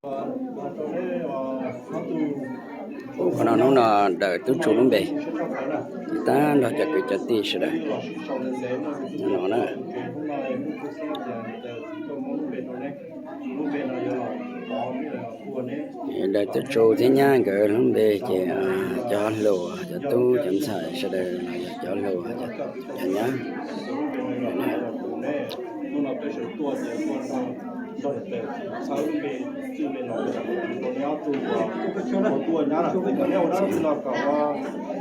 Qhov no hnub no daws tub Tsu lub npe, tag nrho cov kwv cov tij sawv daws no na. Daws tub Tsu thiab nyab nkawd lub npe ces cov hluas cov tub cov ntxhais sawv daws los yog cov hluas cov nyab.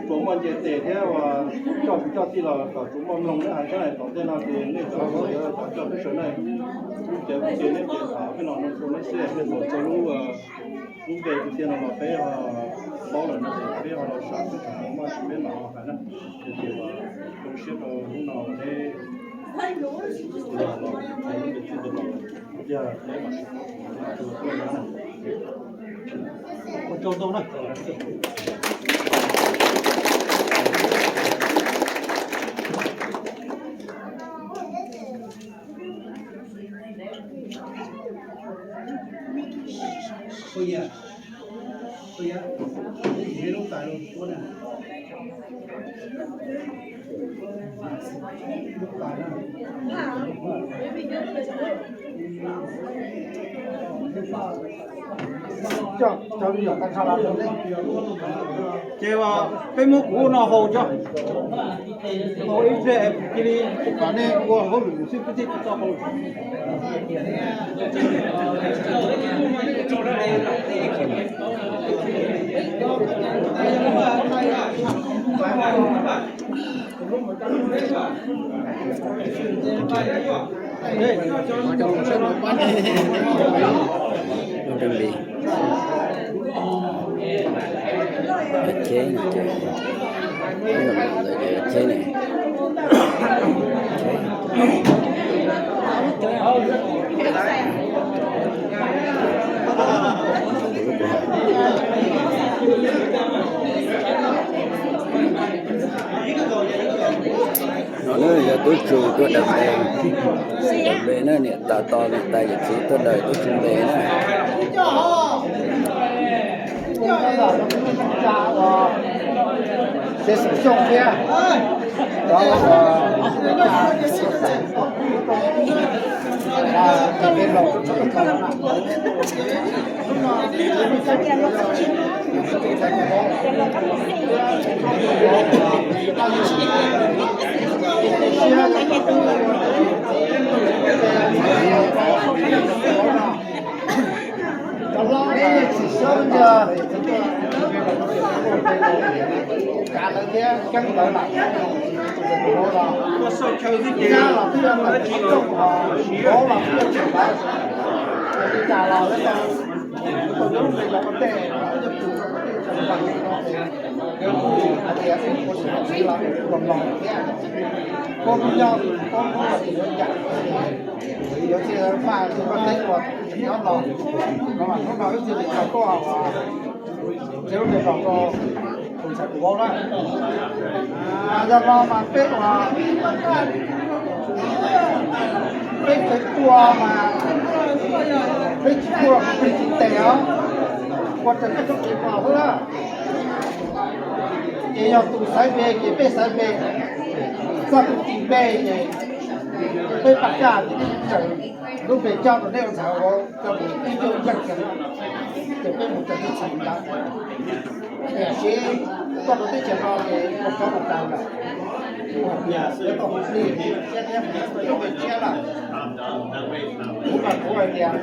Tsuas muaj nce tes thiab ua tsuas muaj tij los kom tsuas muaj mloog nej hais sab nais tom ntej no ces nej cov hluas yuav coj peb sawv daws, lub cev kuv ces nej ces tham peb los no rau nej seb peb thaum txog lub, lub npe kuv tiag no los peb ho paub lawm no ces peb ho los sam peb tsis muaj tsis peb mam ho hais na. Ces rau siab rau hnub no peb los los hais lub npe txij ntawd los yog peb mam sib paub tus tuaj na. Ua tsaug ntau na. Ces peb muab kuv no haus cov, haus ib pliag cia li kom nej ua hauj lwm xwb, peb thiaj tsis tau haus. No na yog tub Tsu tuaj daws npe, daws npe na, niam tais tos niam tais yawm txiv tuaj daws tub Tsu npe na. Xeev Xwm Xyooj thiab, cov hlob tsis sawb ntawd, kav lawv thiab keeb lawv lawm. Ua sau chaw xwb ces lawv tsis los, vauv los twb yog tseem lawv, li cas los lawv tau, tau nyob li los ua ntej, lawv yog tus ua ntej tseem lawv no ces lawv kuj hais tias ua tsis tau txiv los los los thiab. Koj kuj nyob, koj kuj hais tias yuav ncaim, yuav thiaj maj tus koj teb ua tseem nyob no. No mas hnub no wb thiaj li tau tuaj, thiab lub npe los rau tus ntxhais tus vauv na. Mas yog no mas peb ua, peb tseem ua mas peb tsis ua plig tsis tes os, ua raws peb txoj kev los xwb na. Ces yog tus xaiv npe ces peb xaiv npe, txog tus tis npe ces peb pab caj ces peb raws lub npe coj rau nej ua ntxhais ua vauv coj mus ib ncauj ib nceeg kiag na, ces peb mus raws teb chaws ntawd. Tiam sis tuaj rau teb chaws no ces ua rov ua tais lawm, kuv hais tias yuav tau hu plig siab thiab lub npe tshiab lawm. Kuv mas kuv hais tias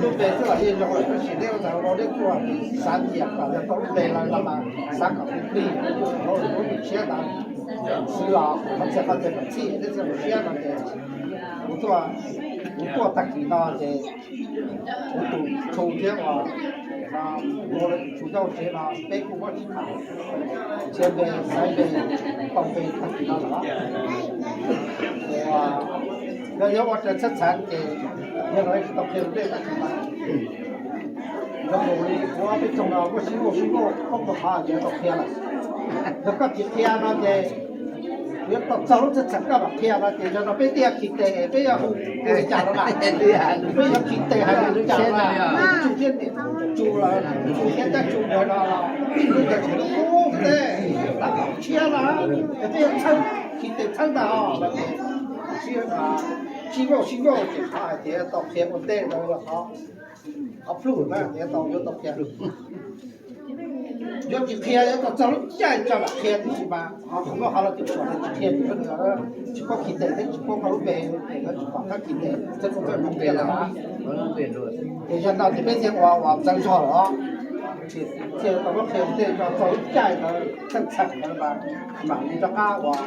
lub npe xwb los yeej zoo lawm, tab sis nej ua ntxhais ua vauv nej kuj xav tias kom yog tau lub npe lawm los mas xav kom hu plig, lub npe tshiab ntawd. Xwb los qhov txhia qhov txhia kom txhij nej txhia lub siab no ces kuv tuaj, kuv tuaj tag kis no ces kuv tus Tsu thiab uas Tsu nyob hauv tsev no peb kuj muab tsis tham, txhia npe xaiv npe tau npe tag kis no lawm. Ces yog yuav ua raws txhawb txhawv ces yog los tsis tau qhia lus dej tag kis no. Yog mus li kuv ob peb tsoom no muaj sib muaj sib muaj koob rau qhov ces tau qhia lawm. Yog koj tsis qhia no ces Yuav tau txog lub txheej txheem koj mam qhia no ces yog no peb thiaj khi tes, peb yuav hu li cas los lawm? Peb yuav khi tes hais li cas los lawm? Tsu thiab, tsu los tsu thiab tab tsu ntawd no los lub ntawd tseem lub qub teb, tam kom tshiab no es peb yuav txhawb, khi tes txhawb ntag os. Sib vauj sib vauj ces qhov hais tias tau qhia ua ntej ntawd los qhov, qhov plhu na ces tau, yuav tau qhia. Yuav tsis qhia yuav tau txog lub caij tso mam qhia tib si mas ho muab qhov los tsis pom tsis qhia ces tsis paub khi tes thiab tsis paub koj lub npe ces lawv tsis pom koj khi tes thiab koj txawj mus qhia lawm na. Ces yog no ces peb thiaj ua uas txawv zog lawm os. Thiaj tau muab qhia ua ntej tso txog lub caij ntawd txheej txheem ntawd mas mam li rov qab uas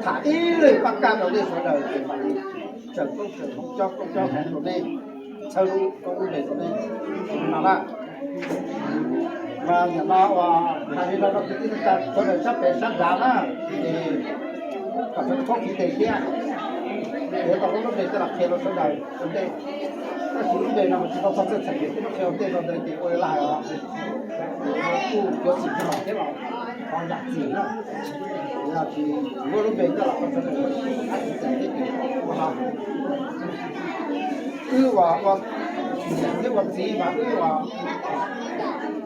tham ib lwm pab kaj rau nej sawv daws ces mam li tsaws koob tsaws hmoov cob koob cob hmoov rau nej, txhawb lub koob lub npe rau nej no na. Mas nim no uas hais li no rau kwv tij neej tsa sawv daws sab pem sab nrad na, ces kom sawv daws paub khi tes thiab, es tau muab lub npe coj los qhia rau sawv daws ua ntej. Tab sis lub npe no mas tsis tau txog txheej txheem ces twb muab qhia ua ntej rau ntawd ces ua li lawm os. Kuj yuav txim rau thiab los thov zam txim na. Yog tsis muab lub npe coj los rau sawv daws ua si, ab tsis txawm thiab ces ua no. Wb uas ua niam thiab ua txiv mas wb uas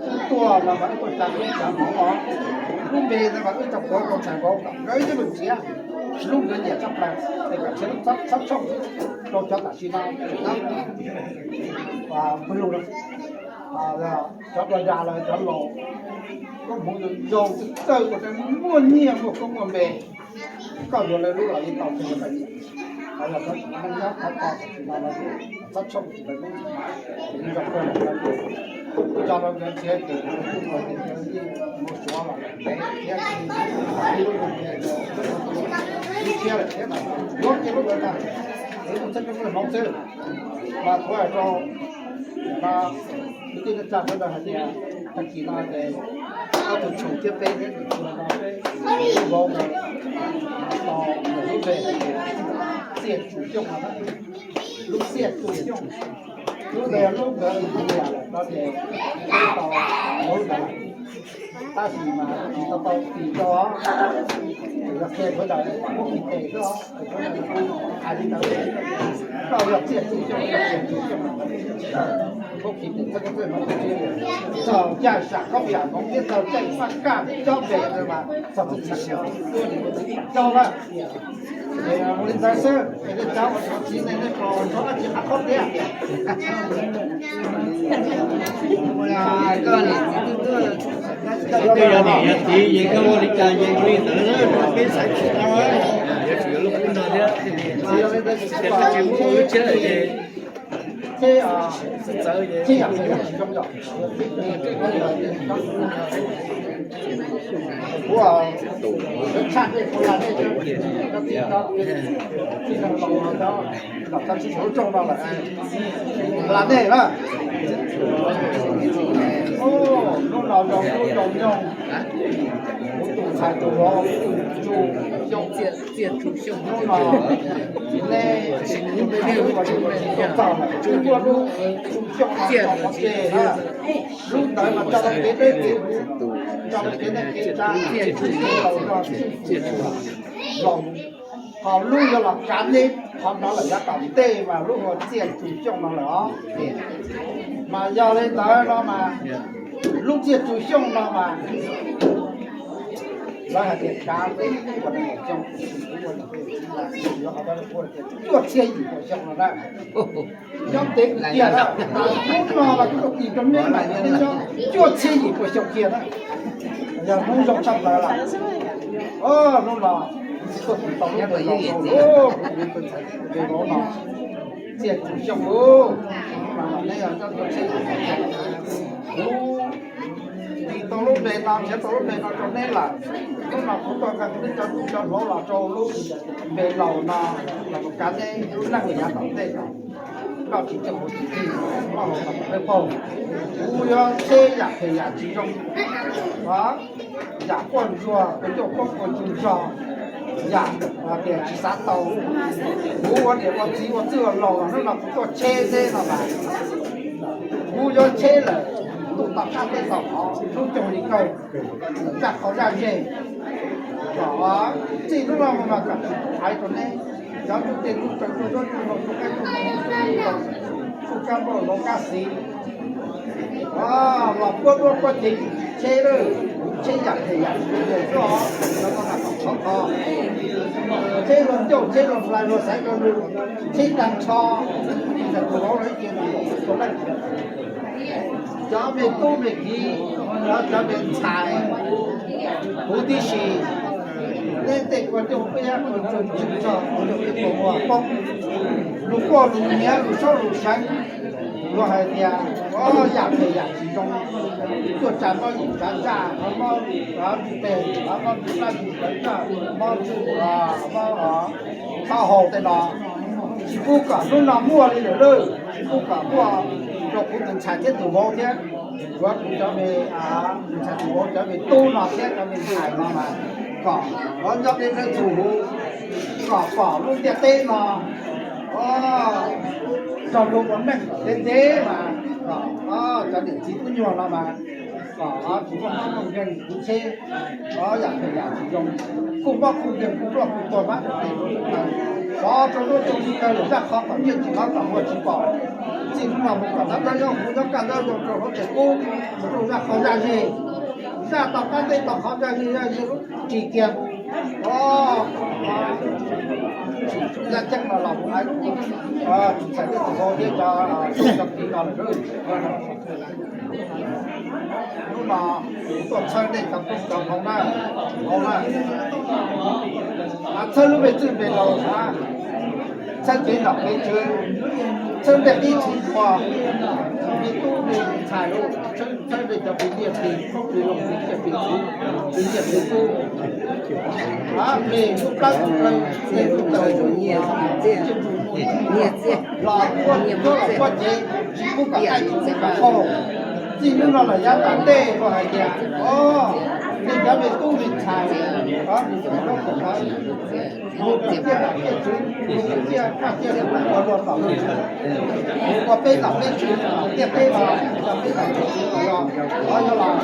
wb tuaj no mas wb tuaj tsa wb tsa hmoov os. Lub npe no mas wb tsa puav rau ntxhais vauv kom nkawd ib lub ntsiav lub nkawd nyiam tshaj plaws es kom txhob tshooj rau cov tam sim no. Pawg lug, cov dua zas los cov laus, koob hmoov zoo txawj ua rau muaj nyiaj muaj koob muaj npe, koj yuav lawv lub los yeej tau txog lawv nyiam. Qhov yog koj tsis muaj nyob thov koj tam sim no no ces txhob tshooj tsis lawv lub, ces yeej zoo kawg lawm. Tso rau nkawd nrhiav ces lawv kuj ua ces nkawd yeej mus suav los ntev thiab, ib lub lub tshiab lawm thiab mas yuav kiag lub ntawd ntag, es mus txog rau hmoov xwb. Mas kuv hais rau kwv tij neej tsa sawv daws hais tias tag kis no ces ob tug tshuj thiab peb thiab tus tshuaj no peb lub vauv no tau lub npe hais tias Txiaj Tsu Xyooj no na. Lub Txiaj Tsu Xyooj, lub ntawd lub nkawd niam lawm no ces peb tau lub ntawd lawm. Tab sis mas tsis tau tau tis rau, yog qhia sawv daws muab khi tes xwb, hais li ntawd, koj yog Txiaj Tsu Xyooj, Txiaj Tsu Xyooj, muab khi tes xwb, koj txawj hmoov tsis txog caij sam koob sam hmoov thiab txog caij faj kaj cob npe mas txog txij txhia, txog na. Ua li ntawd xwb es nej cov uas txiv neej nej pom txog dab tsi qab qhob tiag. Koj niam txiv twb tuaj, koj yog niam yog txiv ces koj ua li cas ces ua li ntawd na, peb xaiv tsis tau, yuav tsum yuav lub qub no thiab. Ces tab tsis muaj lub tshiab lawm ces txawv txawv ces kuv tshaj tej kuv yog tej txiv txiv laus no, tsis tau lub ntsej na. Hnub no zoo hnub zoo nyoog, kuv tus ntxhais tus vauv Tsu Xyooj, hnub no nej ua tsis tau txog lawm, twb muaj lub Tsu Xyooj no tso pov tseg na. Lub ntawd mas tso rau kev deb kev huv, tso rau kev neej kev tsav, Tsu Xyooj laus no, Tsu Xyooj laus. Ho lub yuav los kav neb qhov no lawm yav tom ntej mas lub hu ua Txiaj Tsu Xyooj no lawm os. Mas yog li ntawd no mas lub Txiaj Tsu Xyooj no mas lawv hais tias kav neb ua neeg xyoo, kuv ua neeg xyoo, kuv yuav qhov tab ua tias cuaj txhiab yim puas xyoo no na. Nyob ntev kiag na, hnub no mas kuv tau tis rau neb mas nyob cuaj txhiab yim puas xyoo kiag na. Yog hnub zoo tshaj plaws lawm. Hnub no kuv tuaj tis tau lub npe laus, kuv tus ntxhais tus vauv no, Txiaj Tsu Xyooj, hnub no mas neb yog nyob cuaj txhiab yim puas xyoo. Kuv tis tau lub npe no, nrhiav tau lub npe no rau neb lawm. Hnub no kuv tuaj nqa neb cov tub cov hluas los rau lub npe laus no los mus kav neb lub neej yav tom ntej no. Koj tsis coj kuv tsis txij, koj hauv kom peb paug. Kuv yuav tsheb yam phem yam tsis zoo, yam quaj ntsuag, kuv coj koob kuv cug zog, yam tias tsis xav tau. Kuv ua niam ua txiv ua txwj ua laus los hnub no kuv tuaj tsheb teb no mas kuv yuav tsheb lawm, ntuj tom qab teb tom qhov, hnub coog li kawg, zaj qhov zaj zeg, Txij hnub no mus mas kom tsis pub hais rau neb, cov tub teg tub taws tub zaub tub mloog tub qaib tub npua tub kab npauj hluav kab xiv los puab duab puab cev tsheb lawm, tsheb yam phem yam tsis zoo xwb os, cov no mas kom thov txhob, tsheb luag ncauj tsheb luag nplais luag xaiv luag lus, tsheb tag nrho, tsis tas tus vauv los ib ce tus leej, cov me tub me kiv, cov me ntxhais huv tib si, neb tej kua ncauj peb yab kua ntsuag ntswg tso kuv yuav ib puas muag poob, lus quaj lus nyiav lus saub lus seev, luag hais tias o yam phem yam tsis zoo, tuaj tsa mob yim tsav ntsaj, mob ntsis teg, mob ntsis plab ntsis plawv ntsaj, mob ntsuj, mob taub hau tej no, tsis pub kom hnub no muaj li lawm lauj, tsis pub kom muaj rau kuv tus ntxhais thiab tus vauv thiab, tsuav kuv cov me, tus ntxhais tus vauv cov me tub no thiab cov me ntxhais no mas kom nyob deb dawb ntxhua huv, kom pom lub ntiaj teb no zoo dua ua neej ntev ntev mas kom cov niam txiv tub nyuag no mas kom tsis muaj mob muaj nkeeg kuv tsheb, yam phem yam tsis zoo, kuj mob kuj nkeeg kuj pluaj kuj tuag mab rau tes rau taw, thov rau lub rau li kawg lawm zaj qhov kom ciaj tsis qhov kom muaj tsis pom. Txij hnub no mus kom ntab ntab nyob huv nyob kaj ntab zoo rau hauv tes kub, mus rau zaj qhov zaj zeg, zaj tau qab teb tau qhov zaj zeg zaj zeg lub ris kiag. Zaj ceeb no los mus hais tus ntxhais thiab tus vauv thiab cov txiv no lawm. Hnub no kuv tuaj txhawb nej cov tub cov hmoob na, hmoob na, txhawb lub npe txwj npe laus na, txhawb kev nom kev tswv, txhawb ntiaj teb txhua txhua, me tub me ntxhais los txhawb, txhawb nej cov pis ntiaj pis, pis loog pis ntiaj pis txwv, pis ntiaj pis tub, me tub plab tub plawv, me tub taws tub nyiav, los puab nyob los puab cev, tsis pub kom qaij tsis pub kom qaug. Txij hnub no los yav tom ntej kuv hais tias, o, nej cov me tub me ntxhais, o, mus rau lub koom ntawd, mus kom ciaj nom ciaj tswv, mus kom ciaj paj ciaj lug ua luag tom luag tswv, mus ua peb nom peb tswv tom ntiaj teb no, coj peb nom peb tswv los yog, o, yog los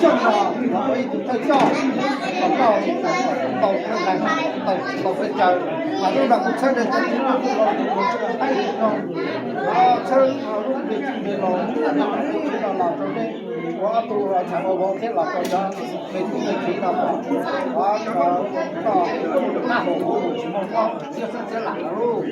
Xyooj no los ua ib tug thawj coj, kom tau, tau thawj ntxhais, tau, tau peb caug, mas lub no kuv txhawb rau cov txiv no, txhawb lub npe txwj npe laus, no los rau nej, ua ob tug ntxhais ua vauv thiab los rau cov me tub me txiv no, o, cov no, qab hau kuv tsis muaj mob txiab xeeb txiab lam no lauj.